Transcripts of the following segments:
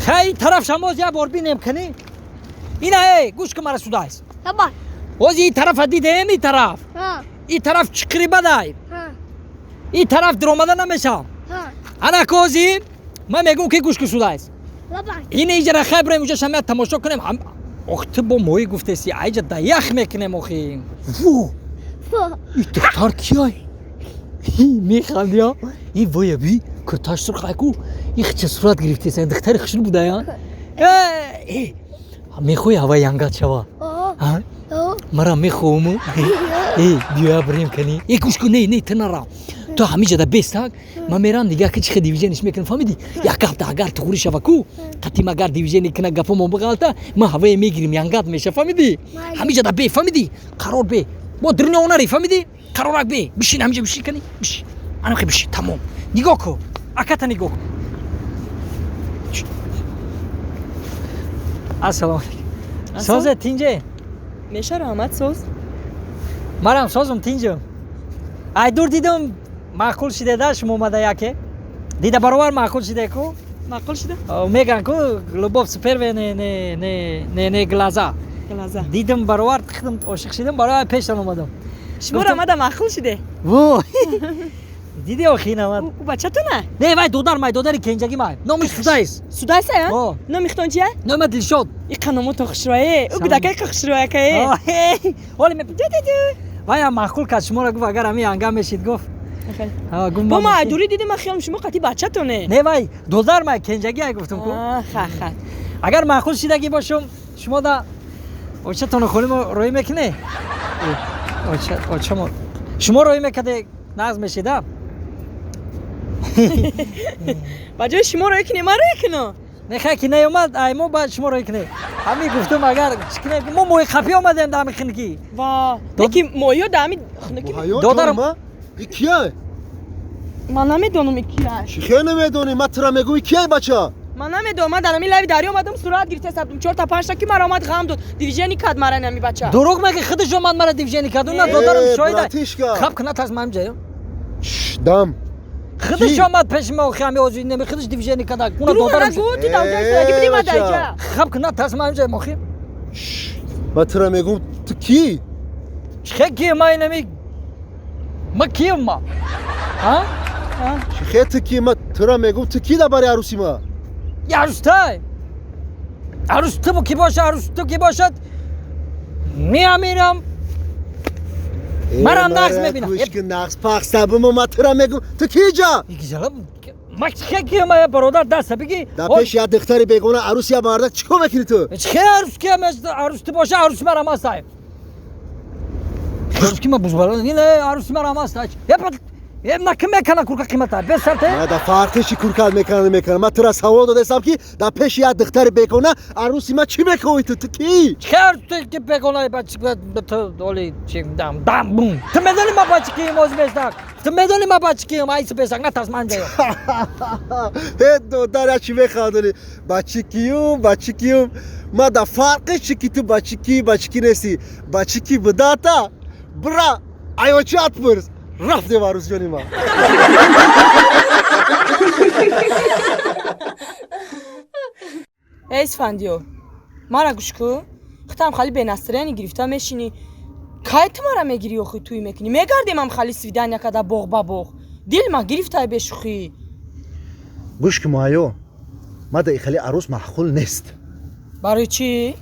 Хай тараф шамоз я бор бинем кани. Ина эй, гӯш кун мара судайс. Давай. Ози и тарафа дидем и тараф. Ҳа. И тараф чиқри бадай. Ҳа. И тараф диромада намешам. Ҳа. Ана кози ман мегӯм ки гӯш кун судайс. Давай. Ина иҷара хай бирем уҷа шамия тамошо кунем. Ох ту бо моҳӣ гуфтеси, айҷа да ях мекунем охи. Во! Во. И духтар кияй? Механди а? И воя би курташ сурх айку. И хча сурат гирифтеса, духтари хушрӯ будая. Э, мехоҳи ҳаваи янгат шава? О. А? О. Мара мехоҳуму. Э, биёя бирем кани. Э, гӯш кун, не, не, ту нара. Ту ҳамиҷада бестак, ман мерам дига ки чихе движениш мекунам, фаҳмидӣ? Як ҳафта агар туғри шава ку, қатим агар движени кина гапомон биғалта, ман ҳавае мегирим, янгат меша, фаҳмидӣ? Майли. Ҳамиҷада бе, фаҳмидӣ? Қарор бе. Бо дирня нари, фаҳмидӣ? Қарорак бе. Бишин ҳамиҷа бишин кани, бишин. Анахе бишин, тамом. Нигоҳ кун. Аката нигоҳ кун. Ассалому алайкум. Созе тинҷе? Меша раҳмат соз. Марам созум тинҷум. Ай дур дидум маъқул шидеда шумо омада яке. Дида баровар маъқул шиде ку? Маъқул шида? Меган ку любовь с первой не не не не не глаза. Глаза. Дидум баровар хидм ошиқ шидам баровар пештан омадам. Шумо рамада маъқул шиде? Во! Диди охи намад. У бачатона? Не вай додар май додари кенҷагӣ май. Номиш Судайс. Судайса я? О. Номи хитон чия? Нома Дилшод. И қаному то хушрӯе. У гудакай қа хушрӯякае. Оли ме вай ам маъқул кард шуморо гуфт агар ҳамин янга мешид гуфт. Гуфт Бо ма айдурӣ дидим ман хиёлам шумо қати бачатоне. Не вай додар май кенҷагӣ ай гуфтум ку. Ха ха. Агар маъқул шидагӣ бошум шумо да очатону холимо роӣ мекунӣ? Оча очамо шумо роӣ мекарде нағз мешида? Ба ҷои шумо роӣ кунем ман роӣ кунам. Не хай ки наёмад ай мо баъд шумо роӣ кунем. Ҳамин гуфтум агар чӣ кунем мо моҳи қафӣ омадем да ҳамин хинкӣ. Ва леки моҳиё да ҳамин хунукӣ. Додарам И кияй? Ман намедонам и кияй. Чӣ хел намедонӣ? Ман тура мегӯм и кияй бача? Ман намедонам, ман дар ҳамин лави дарё омадам сурат гирифта сабдум чорта панҷта ки мара омад ғам дод. Движени кард мара ин ҳамин бача. Дурӯғ мегӣ худаш омад мара движени кард. Уна додарам шоҳида. Братишка. Хаб кунат аз ман ҷаё. Дам. Худаш омад пеши ма охи ҳами озӣ неми худаш движени карда. Уна додарам. Дурӯғ нагӯ, ту дар ҷои сураги будӣ ман дар ҷа. Хаб кунат аз ман ҷаё охи. Ман тура мегӯм ту кӣ? Чӣ ки ман инами ма кием ма? А? Чӣ хел ту кӣ? Ман тура мегӯм ту кӣ дар бари арӯси ма? Арӯстай. Арӯс ту ки бошад, арӯс ту ки бошад, меамирам. Марам нағз мебинам. Гӯш кун нағз пахш табимо ман тура мегӯм ту кӣ ҷа? Ма чӣ ки ма бародар даста бигӣ. Дар пеши як духтари бегона арӯси як мардак чӣ кор мекунӣ ту? Чӣ арӯс ки арӯс ту боша арӯси марам ҳастай. Арӯс ки ма бузбала ин арӯси марам ҳастай. Е на ким мекана курка қимата? Бес сарте? Ма да фарқи чи курка мекана намекана. Ман тура савол додастам ки дар пеши як духтари бегона арӯси ма чӣ мекоҳӣ ту? Ту кӣ? Чӣ арӯс ту ки бегона бачи ту оли чи дам дам бум. Ту медонӣ ма бачи кием ози бестак? Ту медонӣ ма бачи кием айси бестак натарс ман ҷаё. Э додар я чӣ механдонӣ? Бачи киюм, бачи киюм. Ма да фарқи чи ки ту бачи ки, бачи ки нестӣ. Бачи ки будата? Бра, аёчат пурс. Рафтем арӯсҷони ман. Эй Исфандиё, мара гӯш кун. Худам хали бенастроени гирифта мешинӣ. Кай ту мара мегирӣ охи тӯй мекунӣ? Мегардем ам хали свидания када боғ ба боғ. Дил ма гирифтай бешӯхӣ. Гӯш ки муҳайё, ма да хали арӯс маъқул нест. Барои чӣ?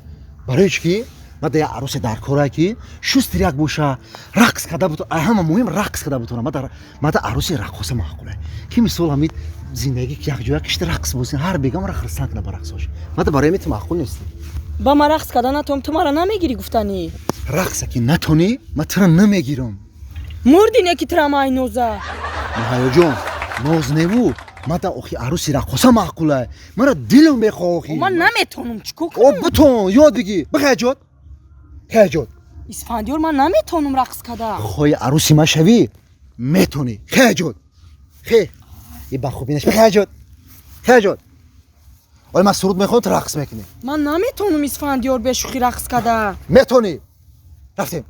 Барои чӣ ки ма да як арӯсе дар кора ки шустир як боша, рақс карда бутона, ҳама муҳим рақс карда бутона. Ма да арӯси раққоса маъқуле. Ки мисол ҳамин зиндагӣ якҷоя кишти рақс бозин, ҳар бегам ра хирсан кана ба рақсош. Ма да барои ту маъқул нестӣ. Ба ма рақс карда натонам, ту мара намегирӣ гуфтанӣ. Рақса ки натонӣ, ма тура намегирам. Мурдӣ не ки тура май ноза. Муҳайёҷон, ноз неву, ма да охи арӯси раққоса маъқуле. Мара дилам мехоҳ охи. Ман наметонам, чӣ кор О кунам? бутон, ёд бигир. Бихай ҷод. Хай ҷод. Исфандиёр, ман наметонам рақс карда. Хоҳи арӯси ма шавӣ, метонӣ. Хай ҷод. Хе. И ба хубӣ наш. Бихай ҷод. Хай ҷод. Оли ман суруд мехонам, ту рақс мекунӣ. Ман наметонам Исфандиёр бешӯхӣ рақс карда. Метонӣ. Рафтем.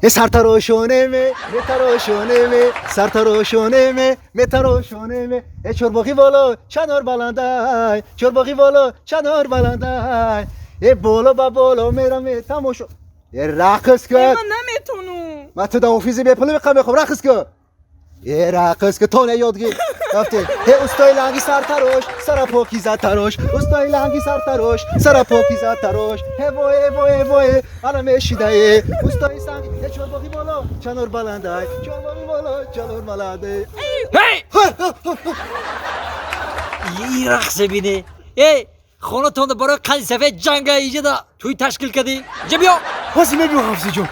Сартарошонеме, метарошонеме, сартарошонеме, метарошонеме. Э чорбоғи боло, чанор баландай, чорбоғи боло, чанор баландай. Э боло ба боло мераме тамошо. Э рақс кун. Ман наметонам. Ман ту да офиси бепули мехоҳам, мехоҳам рақс кун. Э рақс кун, то не ёд гир. Рафте. Э устои ланги сартарош, сара покиза тарош. Устои ланги сартарош, сара покиза тарош. Э вой, вой, вой, ана мешидае. Устои санги, э чорбоғи боло, чанор баландай. Чорбоғи боло, чанор баландай. Эй! И рақсе бине. Эй, хонатонда барои қанди сафед ҷанга иҷада тӯй ташкил кардӣ. Иҷа биё. Ҳозир мебиём, ҳамсиҷон.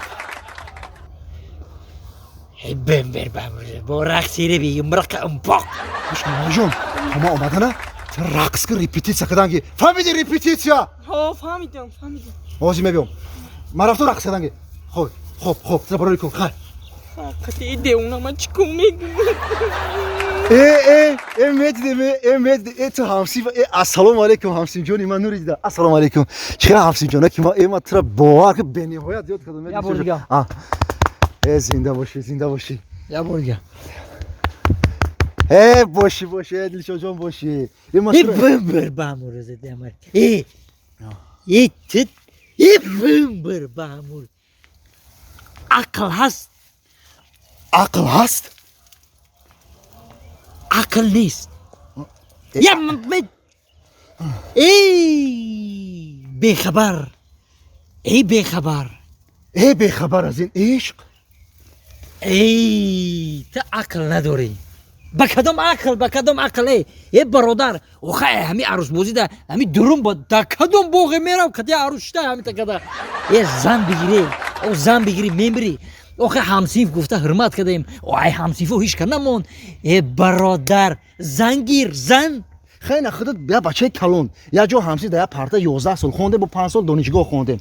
Эй, бембер бамбер. Бо рақсире би, умрақа умпоқ. Гӯш кун, мамаҷон, то ман омадана, ту рақс кун, репетитсия кардан ги. Фаҳмиди репетитсия? Ҳо, фаҳмидам, фаҳмидам. Ҳозир мебиём. Ман рафтам рақс кардан ги. Хоб, хоб, хоб, ту барои кун, хай. Ҳақиқати девона ман чӣ кор мекунам? Э, э, э, медидем, э, э, медидем, э, ту ҳамсиф, э, ассалому алайкум, ҳамсифҷони ман нури дида. Ассалому алайкум. Чӣ хел ҳамсифҷона ки ман, э, ман тура бовар кун, бениҳоят ёд кардам. Я бор дига. А. Э, зинда бошӣ, зинда бошӣ. Я бор дига. Э, бошӣ, бошӣ, э, Дилшодҷон бошӣ. Э, ман Э, тура бембер бамур задамар. Э, э, ту, э, бембер бамур. Ақл ҳаст? Ақл ҳаст? Ақл нест. Я м- Эй, бехабар. Эй, бехабар. Э, бехабар аз ин ишқ? Эй, ту ақл надорӣ. Ба кадом ақл, ба кадом ақл, эй? Э, бародар, охай ҳами арӯсбозӣ да ҳами дурум ба да кадом боғе мерам, кади арӯс шида ҳами такада. Э, зан бигирӣ, о зан бигирӣ, мемирӣ. Охай ҳамсинф гуфта ҳурмат кардем. О, ай ҳамсинфо ҳеч кар намонд. Э, бародар, зан гир, зан. Хай на худат я бачаи калон. Я ҷо ҳамсинф да я парта 11 сол хондем, бо 5 сол донишгоҳ хондем.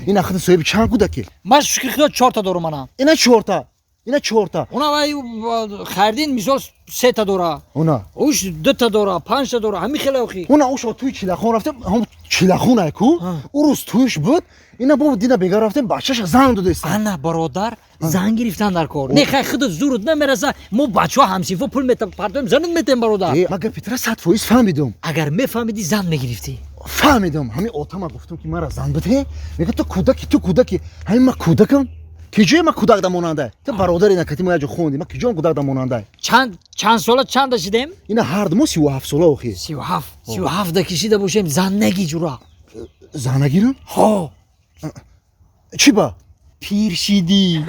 Ина худат соҳиби чанд кӯдаки? Ман шукри худо чорта дорум ана. Ина чорта. Ина чорта. Она вай Хайрдин мисол сета дора. Она. Уш дута дора, панҷта дора, ҳами хеле охи. Она уш туи чилахон рафтем, ҳам чилахон ай ку? Ӯ рӯз туиш буд. Ина бо дина бега рафтем, бачаша зан додест. Ана бародар, зан гирифтан дар кор. Не хай худат зурут намераса, мо бачаҳо ҳамсинфо пул метапартоем, занат метем бародар. Э, ман гапи тура 100% фаҳмидум. Агар мефаҳмидӣ зан мегирифтӣ. Фаҳмидум. Ҳамин отама гуфтум ки мара зан бидеҳ. Мега ту кӯдаки, ту кӯдаки. Ҳамин ман кӯдакам? Ки ҷое ман кӯдак да монандай? Ту бародари накати мо як ҷо хондем. Ман ки ҷоам кӯдак да монандай? Чанд, чанд сола чанда шидем? Ина ҳар ду мо 37 сола охи. 37, 37 да кишида бошем, зан наги ҷура. Зан нагирам? Ҳо. Чӣ ба? Пир шидӣ.